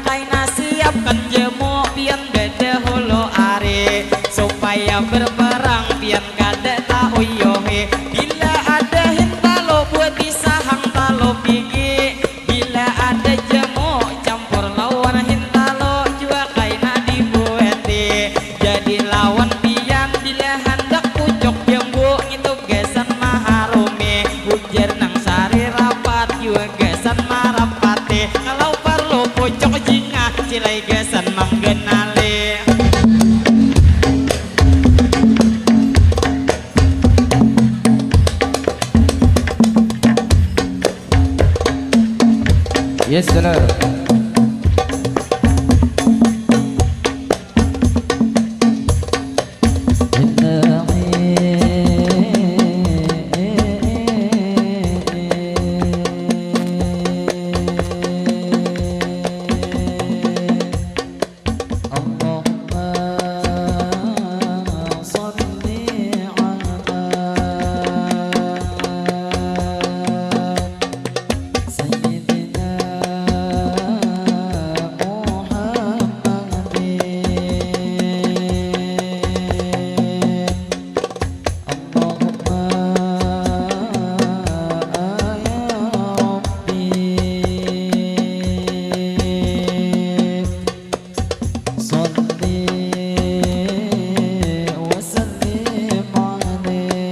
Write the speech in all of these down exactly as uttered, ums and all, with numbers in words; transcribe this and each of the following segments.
Aina siapkan jemu pian badahulu ari, supaya berperang pian kada tauyuhi. Bila ada hintalo buati sahang talu pigi, bila ada jemu campur lawan hintalo jua kaina dibuati. Jadi lawan pian bila handak pucuk jambu ngitu gasan maharumi, ujar nang sari rapat jua gasan marapati. Kalau parlu pucuk jingah cilai gasan mangganali. Yes, benar. اللهم صل على سيدنا محمد. اللهم يا ربي صل وسلم عليه.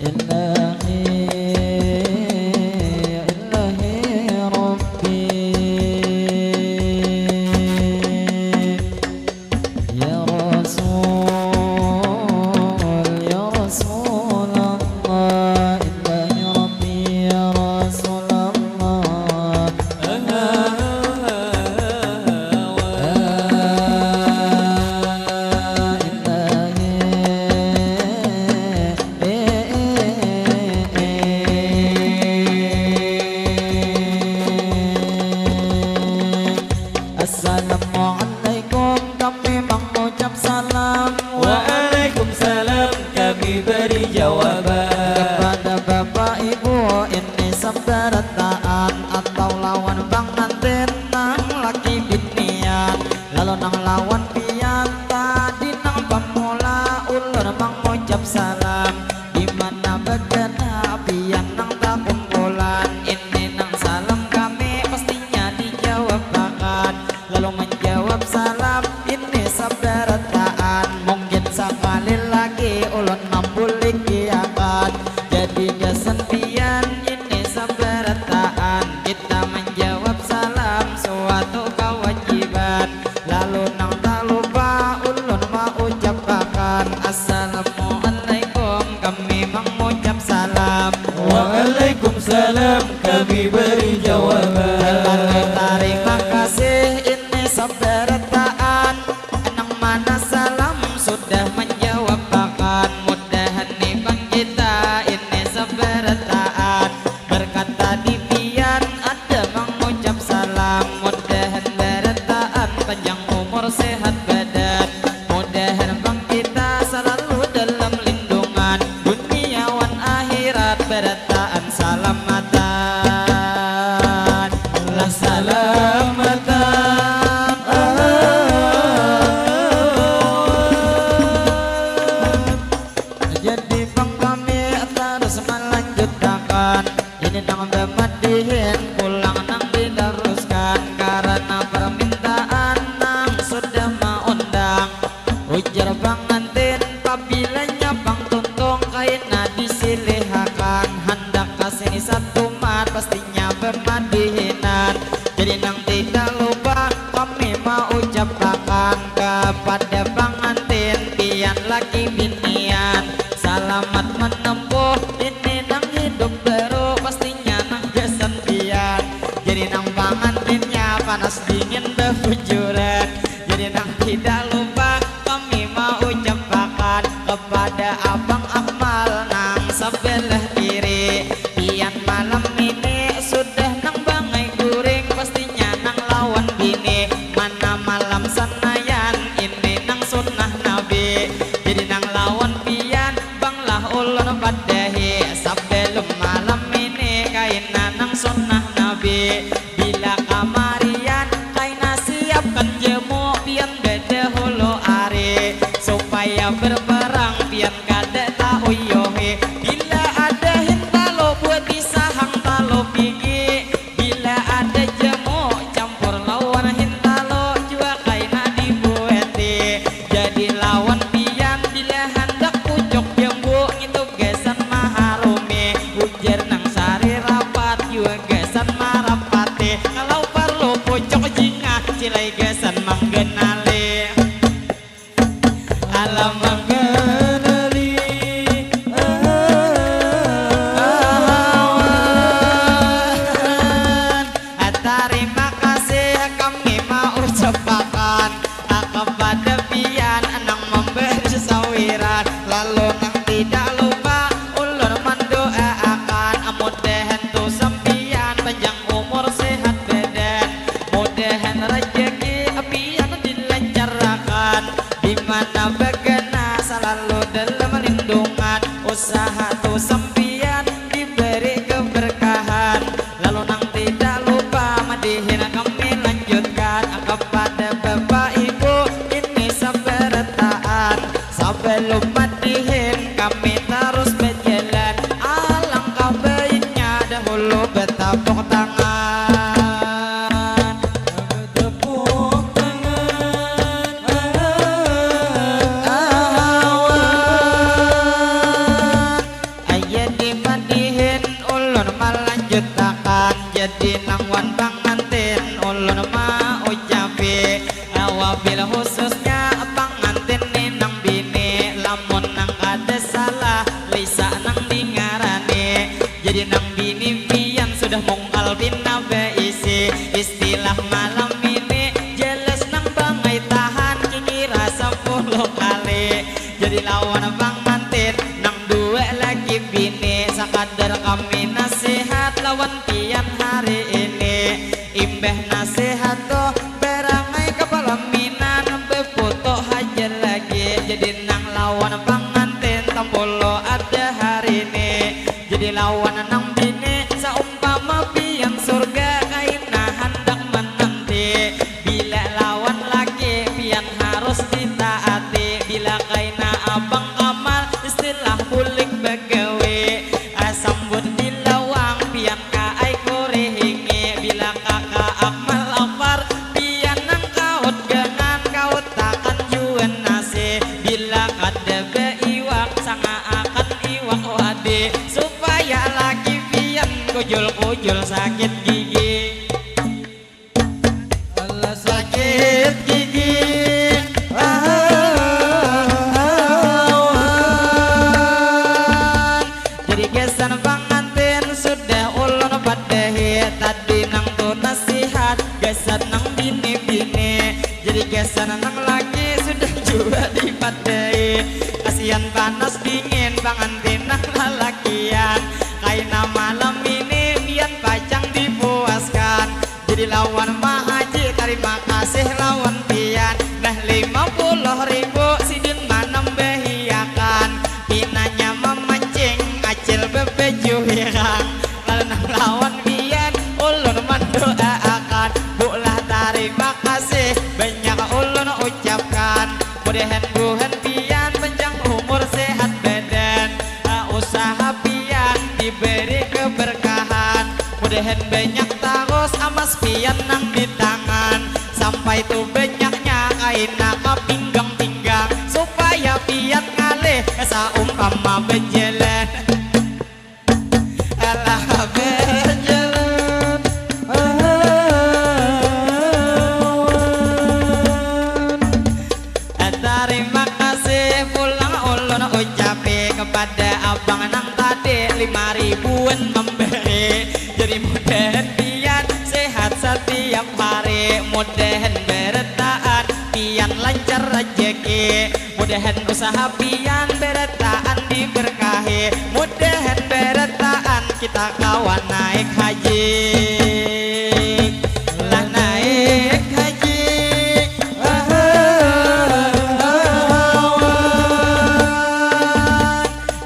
إلهي، إلهي ربي، يا رسول، يا رسول الله، إلهي ربي، يا رسول الله. Assalamualaikum, kami mangucap salam. Waalaikumsalam, kami beri jawaban. Kepada bapak ibu ini sabarataan atau lawan pangantin nang laki binian, lalu nang lawan pian tadi nang pamula ulun mangucap salam. Di mana bagana pian nang takumpulan, ini nang salam kami pastinya dijawabakan. Lalu menjawab salam ini sabarataan. Mungkin sakali lagi ulun mambulikiakan. Jadi gasan pian ini sabarataan. Kita menjawab salam suatu kewajiban. Lalu nang talupa ulun maucapakan. Assalamualaikum, kami mangucap salam. Waalaikumsalam, kami beri jawaban. Lalu tarima kasih ini sabarataan. Nang mana salam sudah manjawabakan. Mudahan ni bang kita ini sabarataan. Berkat tadi pian ada mangucap salam. Mudahan barataan panjang umur sehat badan. Mudahan bang kita salalu dalam lindungan dunia wan akhirat. Barataan salamatan. Lah salamatan. Jadi pang kami tarus malanjutakan ini nang bamadihin pulang nang ditaruskan karana parmintaan nang sudah maundang. Ujar pangantin, pabilanya pang tuntung kaina disilihakan handak kasini satumat pastinya bamadihinan. Jadi nang tidak lupa kami maucapakan kapada pangantin pian laki binian salamat menempuh ini nang hidup baru pastinya nang gasan pian. Jadi nang pangantinnya panas dingin babujuran. Jadi nang tidak lupa kami maucapakan kepada abang Akmal nang sabelah kiri. Pian malam ini sudah nang bangai guring, pastinya nang lawan bini. Mana malam sanayan ini nang sunnah Nabi. Jadi nang lawan pian banglah ulun padahi. Sabalum malam Jadi nang bini pian sudah mungkal pina beisi. Istilah malam ini jelas nang bangai tahan kikira sapuluh kali. Jadi lawan pangantin nang dua laki bini, sakadar kami nasihat lawan pian hari ini. Imbah nasihat tuh berangai ka palaminan, beputuk haja lagi. Jadi nang lawan pangantin tampulu ada hari ini. Jadi lawan nang bini saumpama pian surga kaina handak menanti. Bila lawan laki pian harus ditaati. Bila kaina abang kamal istilah bulik bagawi. Ah, sambut di lawang pian ka ai kurihingi. Bila kaka akmal lapar pian nang kaut gangan, kautakan jua nasi. Bila kada baiwak sangaakan iwak wadi supaya laki pian kujul-kujul sakit gigi. Alah sakit gigi. Awan. Jadi gasan pangantin sudah ulun padahi. Tadi nang tu nasihat gasan nang bini-bini. Jadi gasan nang laki sudah jua dipadahi. Kasihan panas dingin pangantin nang lalakian. Kaina malam ini pian pacang dipuaskan. Jadi lawan Mahaji tarima kasih lawan pian. Nah, lima puluh ribu sidin manambahiakan. Pinanya mamancing acil bebaju hirang. Lalu nang lawan pian ulun mandoaakan. Bu lah tarima kasih banyak ulun ucapkan. Mudahan buhan pian panjang umur sehat badan. Ah, usaha pian diberi keberkahan. Mudahan banyak tarus amas pian nang di tangan. Sampai tu banyaknya kaina ka pinggang-pinggang. Supaya pian ngalih saumpama bajalan. Alah bajalan. Awan. Tarima kasih pulang ulun ucapi kepada abang nang tadi lima ribuan memberi. Jadi mudahan pian sehat setiap hari, mudahan berataan pian lancar rejeki, mudahan usaha pian berataan diberkahi, mudahan berataan kita kawan naik haji. Lah naik haji. Awan.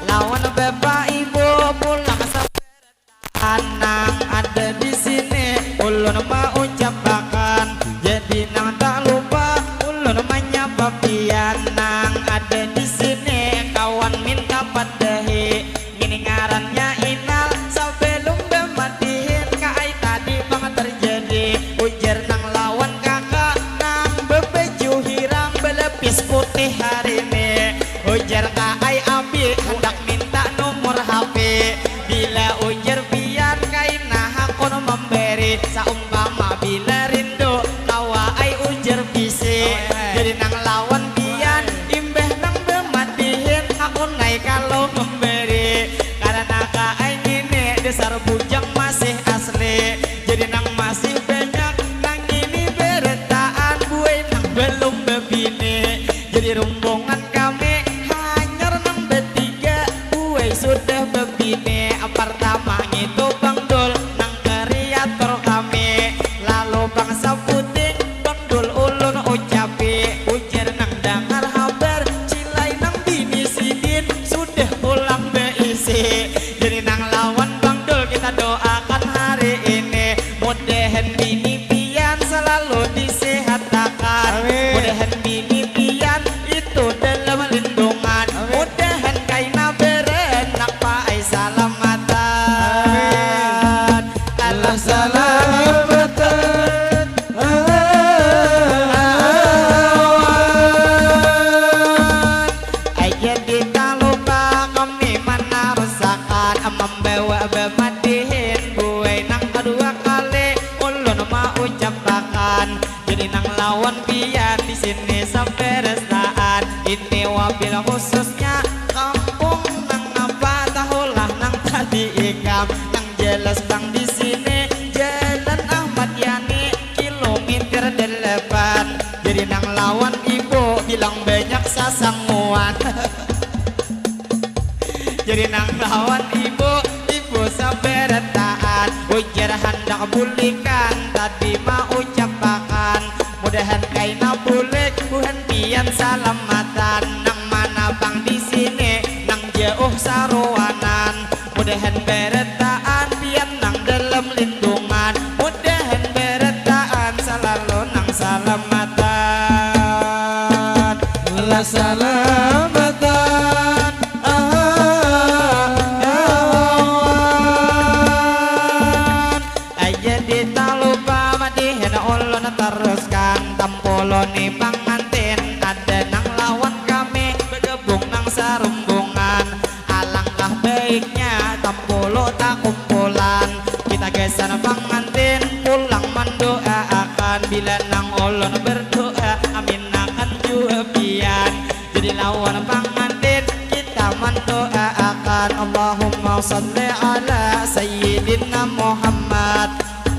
Lawan bapak ibu pulang sabarataan nang ada di sini ulun maucapakan. Jadi nang tak lupa ulun manyapa pian nang ada di sini kawan minta padahi. Ngini ngarannya Inal, sabalum bamatihin ka ai tadi pang terjadi. Ujar nang lawan kaka nang babaju hirang balapis putih hari ni. Ujar ka ai abi handak minta nomor H P. Bila ujar pian kaina hakun memberi, saumpama bila rindu kawa ai ujar bisi. Jadi nang lawan pian imbah nang bamatihin hakun ai kalau memberi. Karena ka ai ngini dasar bujang masih asli. Jadi nang masih banyak nang ngini berataan buai nang balum babini. Jadi rumbungan kami hanyar nang batiga buai sudah babini. Partama ngitu Bang Dul nang kreator kami. Lalu Bang Saputing, Bang Dul ulun ucapi. Ujar nang dangar habar cilai nang bini sidin sudah pulang baisi. Jadi nang lawan Bang Dul kita doakan hari ini. Mudahan bini pian selalu disehatakan. Amin. Mudahan bini pian itu dalam lindungan. Amin. Mudahan kaina beranak paai salamatan. Amin. Alah salamatan. Awan. Ai jadi taluka kami manarusakan, mambawa bamatihin buai nang kadua kali ulun maucapakan. Jadi nang lawan pian di sini saperestaan. Ini wabil khususnya kampung nang apa tahulah nang tadi ikam. Nang jelas pang di sini Jalan Ahmad Yani kilometer delapan. Jadi nang lawan ibu bilang banyak sasanguan. Jadi nang lawan ibu, ibu sabarataan. Ujar handak bulikan, tadi maucapakan. Mudahan kaina bulik, buhan pian salamatan. Nang mana pang di sini, nang jauh saruanan. Mudahan barataan, pian nang dalam lindungan. Mudahan barataan, salalu nang salamatan. Lah salamatan. Ah, kawan. Aja ditalupa madihin ulun teruskan. Tampulu ni pangantin, ada nang lawan kami, bergabung nang sarumbungan. Alangkah baiknya tampulu takumpulan. Kita gasan pangantin pulang mandoaakan. Bila nang ulun berdoa, aminakan jua pian. Jadi lawan pangantin kita mandoaakan. Allahumma salli ala Sayyidina Muhammad.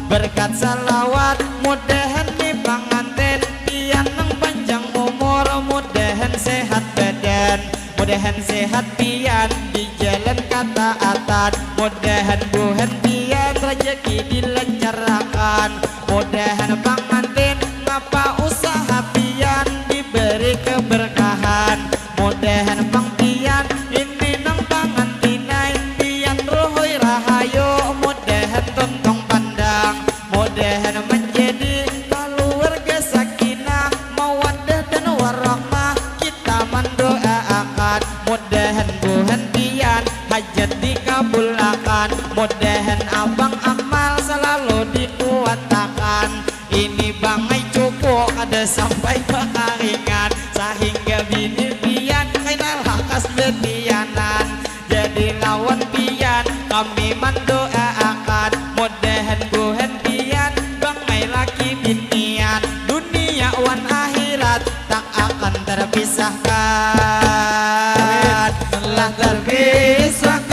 Berkat salawat mudahan ni pangantin pian nang panjang umur, mudahan sehat badan, mudahan sehat pian di jalan kataatan, mudahan buhan pian rajaki dilancarakan, mudahan pangantin ngapa usaha pian diberi keberkahan, mudahan pang pian ini nang pangantinai pian ruhui rahayu, mudahan tuntung pandang, mudahan manjadi kaluarga sakinah mawaddah dan warahmah. Kita mandoaakan mudahan buhan pian hajat dikabulakan, mudahan abang amal salalu dikuatakan. Ini bangai cupu kada sampai bakaringan, sahingga bini pian kaina lakas betianan. Jadi lawan pian kami mandoaakan, mudahan buhan pian bangai laki binian, dunia wan akhirat tak akan terpisahkan. Lah terpisahkan.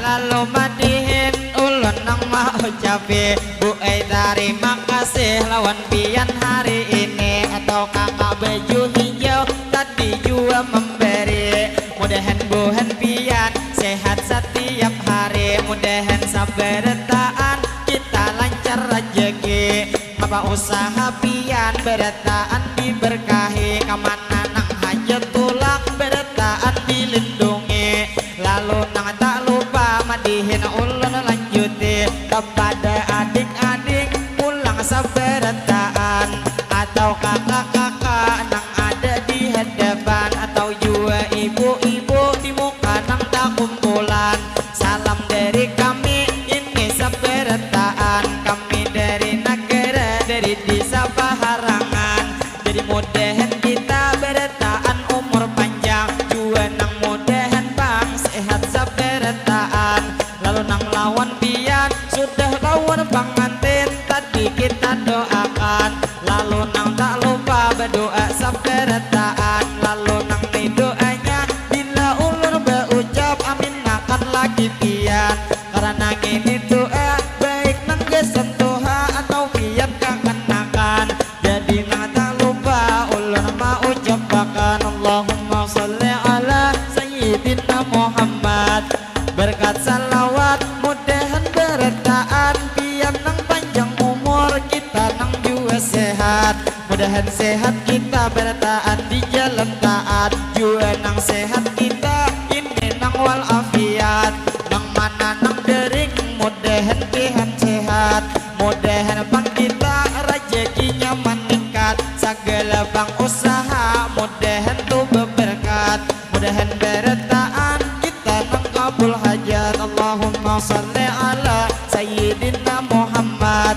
Lalu madihin ulun nang maucapi, Bu ai tarima kasih lawan pian hari ini, atau kakak baju hijau tadi jua memberi. Mudahan buhan pian sehat satiap hari, mudahan sabarataan kita lancar rajaki. Apa usaha pian barataan diberkahi, kamana nang hajat tulak barataan dilindungi. Lalu nang tak lupa madihin ulun lanjuti kepada adik-adik pulang sabarataan atau kakak-kakak nang ada di hadapan atau jua ibu-ibu di muka nang takumpulan. Salam dari kami ini sabarataan, kami dari nagara, dari desa Paharangan. Jadi mudahan kita barataan umur panjang, jua nang mudahan pang sehat sabarataan. Lalu nang lawan pian sudah lawan pangantin tadi kita doakan. Lalu nang tak lupa berdoa sabarataan. Lalu nang ni doanya bila ulun baucap amin akan laki pian. Karena ngini doa baik nang gasan tuha atau pian kakanakan. Jadi nang tak lupa ulun maucapakan Allahumma salli ala Sayyidina Muhammad. Berkat salawat mudahan barataan pian nang panjang umur kita nang jua sehat. Mudahan sehat kita barataan di jalan taat jua nang sehat kita ini nang wal afiat. Nang mana nang dering mudahan pihan sehat. Mudahan pang kita rajakinya maningkat. Sagala pang usaha mudahan tu beberkat. Mudahan barataan kita nang kabul hajat. Allahumma salli ala Sayyidina Muhammad.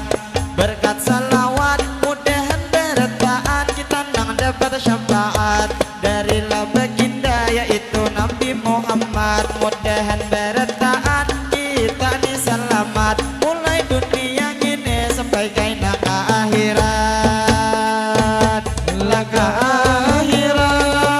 Berkat salawat mudahan barataan kita nang dapat syafaat dari la baginda yaitu Nabi Muhammad. Mudahan barataan kita ni salamat mulai dunia ngini sampai kaina ka akhirat. Lah ka akhirat.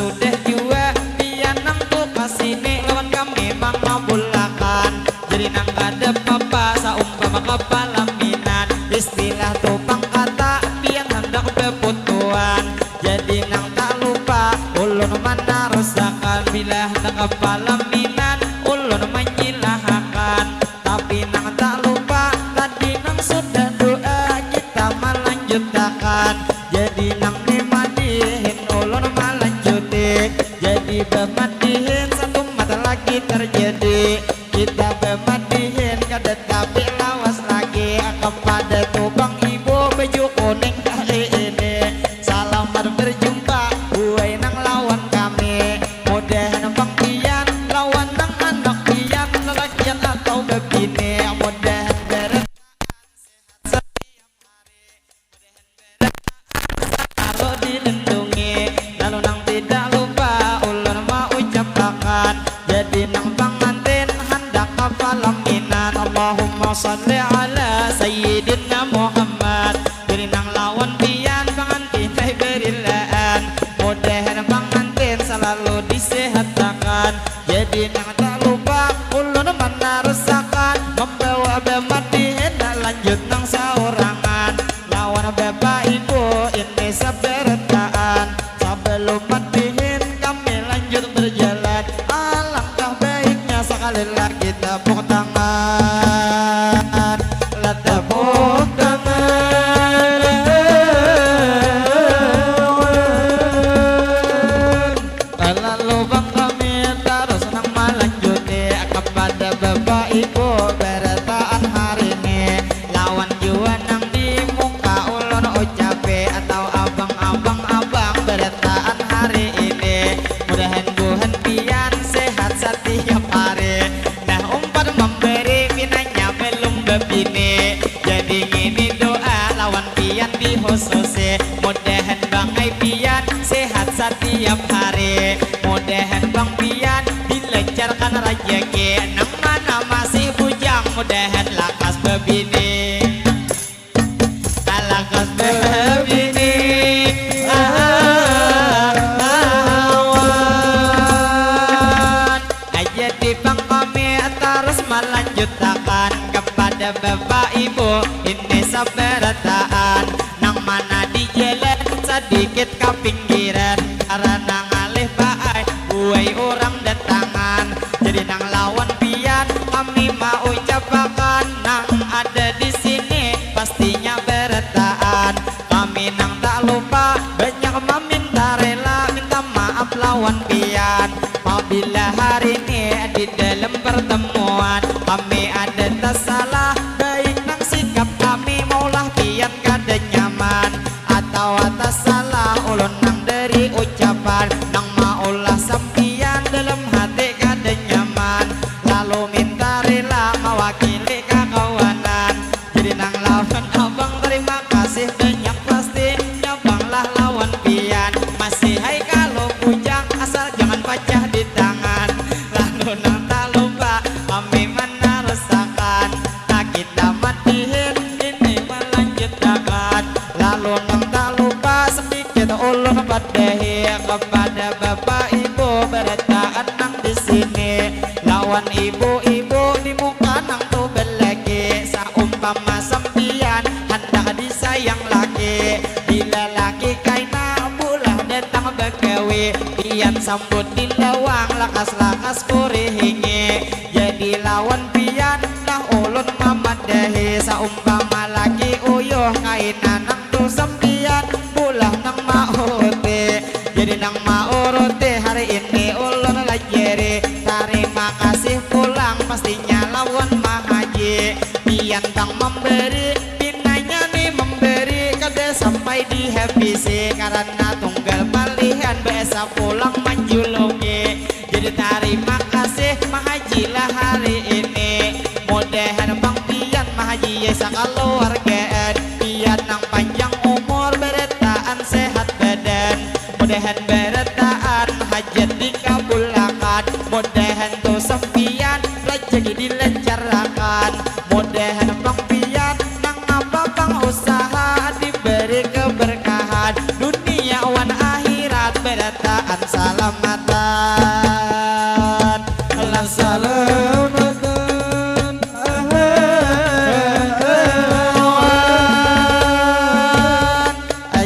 Sudah jua pian nang tu kasini lawan kami mangabulakan. Jadi nang kada papa saumpama kapalaminan. Istilah tu pang kata pian handak baputuan. Jadi nang tak lupa ulun manarusakan. Bila handak kapalaminan ulun manyilahakan. Tapi nang tak lupa tadi nang sudah doa kita malanjutakan. Jadi nang ni madihin ulun malanjuti. Jadi bamadihin satumat lagi terjadi. Kita bamadihin kada tapi lawas lagi. Kepada tubang ibu baju kuning kali ini. Salamat berjumpa buai nang lawan kami. Mudahan pang pian lawan nang anak pian lalakian atau babini. Mudahan beres setiap hari. Mudahan beres selalu dilindungi. Lalu nang tidak lupa ulun maucapakan. Jadi nang pangantin handak kapalaminan. Allahumma salli ala sayyidina Muhammad. Jadi nang lawan pian pangantin ai berilaan. Mudahan pangantin selalu disehatakan. Jadi nang tak lupa ulun manarusakan. Membawa bamadihin lanjut nang saurangan. Lawan bapa ibu ini sabarataan. Sabalum madihin kami lanjut berjalan. Alangkah baiknya sakali lagi tepuk tangan. Lah tepuk tangan. Lalu bang kami tarus nang malanjuti kepada bapa ibu barataan hari ini. Lawan jua nang di muka ulun ucapi atau abang-abang abang barataan hari ini. Mudahan buhan pian sehat satiap hari. Nah umpat memberi pinanya belum babini. Jadi ngini doa lawan pian dikhususi. Mudahan bangai pian sehat satiap hari. Mudahan bang pian dilancarkan rajaki. Nang mana masih bujang mudahan lakas babini. Lakas babini. Awan. Jadi pang kami tarus malanjutakan kepada bapa ibu ini sabarataan nang mana di jalan sadikit kapinggiran karana ngalih paai buai urang datangan. Jadi nang lawan pian kami maucapakan nang ada di sini pastinya barataan. Kami nang tak lupa banyak maminta rela minta maaf lawan pian. Pabila hari ini di dalam pertemuan kami ada tasalah baik nang sikap kami maulah pian kada nyaman. Atawa tasalah ulun nang dari ucapan nang maulah sampiyan dalam hati kada nyaman. Lalu minta rila mawakili kakawanan. Jadi nang lawan abang terima kasih banyak pasti nyabanglah lawan pian. Masih hai kalau bujang asal jangan pacah di tangan. Lalu nang tak lupa kami manarusakan. Nah kita matihin ini malanjutakan. Lalu nang tak lupa sedikit ulun padahi kepada bapa ibu barataan nang di sini lawan ibu-ibu di muka nang tu belaki. Saumpama sampiyan handak disayang laki bila laki kaina bulah datang bagawi pian sambut di lawang lakas-lakas kurihingi. Jadi lawan pian nah ulun mamadahi saumpama laki uyuh kaina nang tu sampiyan bulah nang mauruti. Jadi nang mauruti hari ini ulun lajari. Tarima kasih pulang pastinya lawan mahaji. Pian bang memberi pinanya ni memberi kada sampai dihabisi karana tunggal palihan biasa pulang manjuluki. Jadi tarima kasih mahajilah hari ini. Mudahan bang pian mahaji ya sakaluargaan. Pian nang panjang umur barataan sehat badan. Mudahan barataan hajat dikabulakan. Mudahan tu sampiyan rajaki dilancarakan. Mudahan bang pian nang apa bang usaha diberi keberkahan dunia wan akhirat barataan. Salamatan lah salamatan.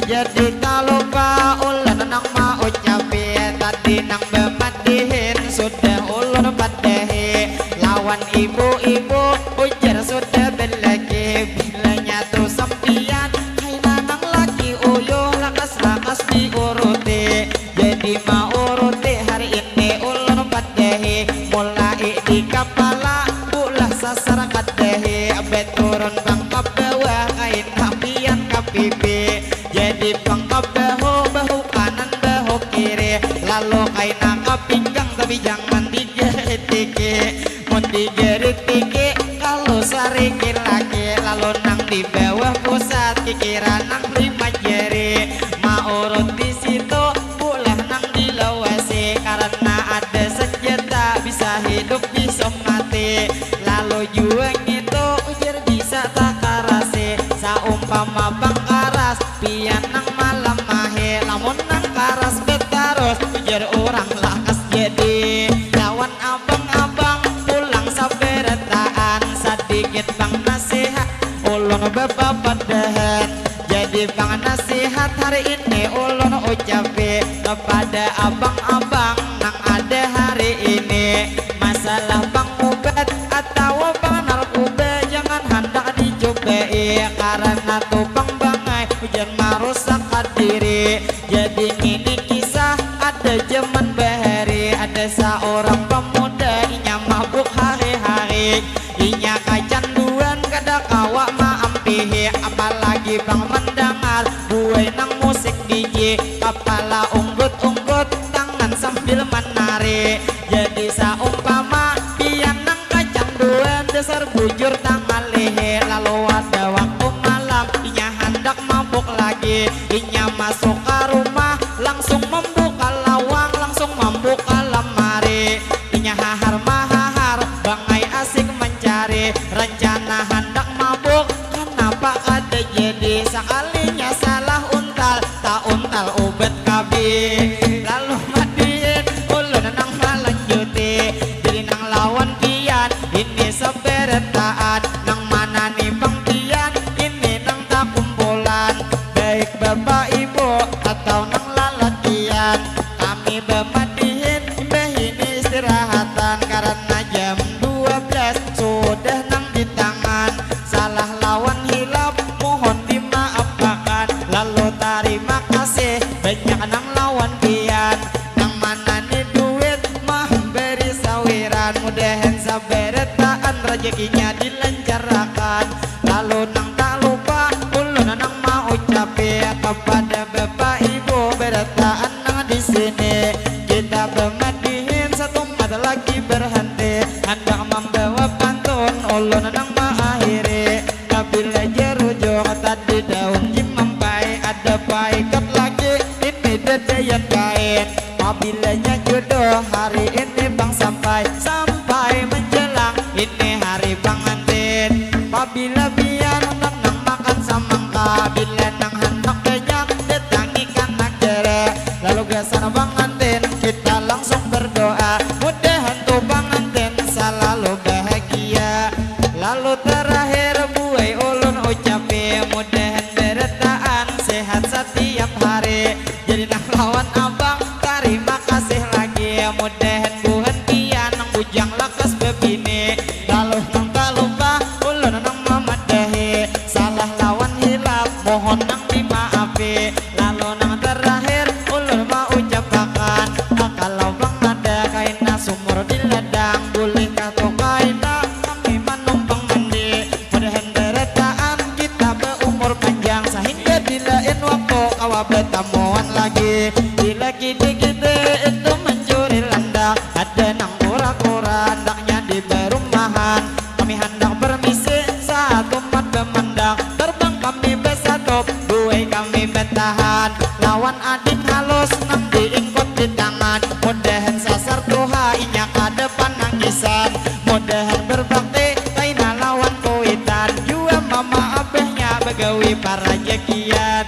Jadi talupa ulun nang maucapi tadi nang bamadihin sudah ulun padahi lawan ibu-ibu ujar sudah belaki bilanya tu sampian kaina nang laki uyuh lakas-lakas diuruti. Jadi mauruti hari ini ulun padahi mulai di kapala bulah sasar kadahi beturun pang ka bawah kaina pian ka pipi jadi pang ka bahu bahu kanan bahu kiri lalu kaina ka pinggang tapi jangan digaritiki mun digaritiki kalu sariki laki lalu nang di bawah pusat kikira nang lima jari maurut di situ bulah nang dilawasi karena ada senjata bisa hidup bisa mati lalu jua ngitu ujar bisa takarasi saumpama pangkaras pian nang malamahi lamun nang karas batarus ujar urang lakas jadi lawan abang-abang pulang sabarataan sadikit pang nasihat ulun bapapadahan. Jadi pang nasihat hari ini ulun ucapi kepada abang-abang nang ada hari ini masalah pang ubat atawa pang narkoba jangan handak dicubai karena tu pang bangai hujan marusak diri. Jadi ngini kisah ada zaman bahari ada saurang pemuda inya mabuk hari-hari. Inya kacanduan kada kawa maampihi apalagi pang mandangar buai nang musik DJ kapala unggut-unggut tangan sambil manari jadi saumpama pian nang kacanduan dasar bujur tangalihi lalu ada waktu malam inya handak mabuk lagi inya masuk ka rumah langsung mambuka lawang langsung mambuka lamari inya hahar mahahar bangai asik mancari rancana handak mabuk kanapa kada jadi sakalinya salah untal tauntal ubat kabi lalu madihin ulun nang malanjuti jadi nang lawan pian ini sabarataan nang mana ni pang pian ini nang takumpulan baik bapa ibu atau nang lalakian kami bamadihin imbah ini istirahatan karena jam dua belas sudah nang di tangan salah lawan hilap mohon dimaapakan lalu tarima kasih banyak nang lawan pian nang mana ni duit mah bari sawiran mudahan sabarataan rajakinya dilancarakan lalu nang tak lupa ulun nang maucapi kepada bapa ibu barataan nang di sini kita bamadihin satumat lagi berhenti handak mambawa pantun ulun nang maakhiri apabila jarujuk tadi daun jimampai ada paikat lagi ini dadayan kain pabilanya jodoh hari ini pang sampai sampai menjelang ini hari pangantin pabila pian handak nang makan samangka bila nang handak banyak datangi kanak jere lalu gasan pangantin kita langsung berdoa mudahan tu pangantin salalu bahagia lalu terakhir buai ulun ucapi mudahan barataan sehat satiap hari jadi nang lawan abang tarima kasih lagi mudahan buhan pian nang bujang lakas babini lalu nang talupa ulun nang mamadahi salah lawan hilap mohon nang dimaafi lalu nang terakhir ulun maucapakan kalau pang ada kaina sumur di ladang bulihkah tu kaina kami manumpang mandi mudahan barataan kita baumur panjang sahingga di lain waktu kawa batamuan lagi bila kini kita itu mencuri landak ada nang kura-kura andaknya di barumahan kami handak bermisi saat umat bamandang terbang kami basatup buai kami batahan lawan ading halus nang diingkut di tangan mudahan sasar tuha inya kada panangisan mudahan berbakti kaina lawan kuitan jua mama abahnya bagawi parajakian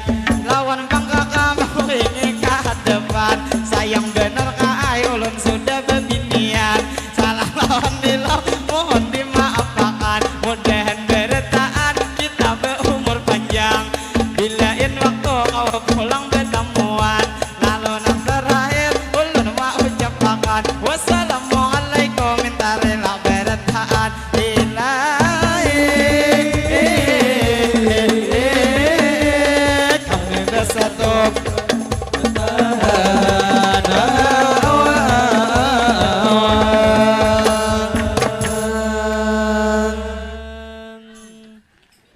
lawan pangkaka mau ini ka hadapan sayang Waktu kau pulang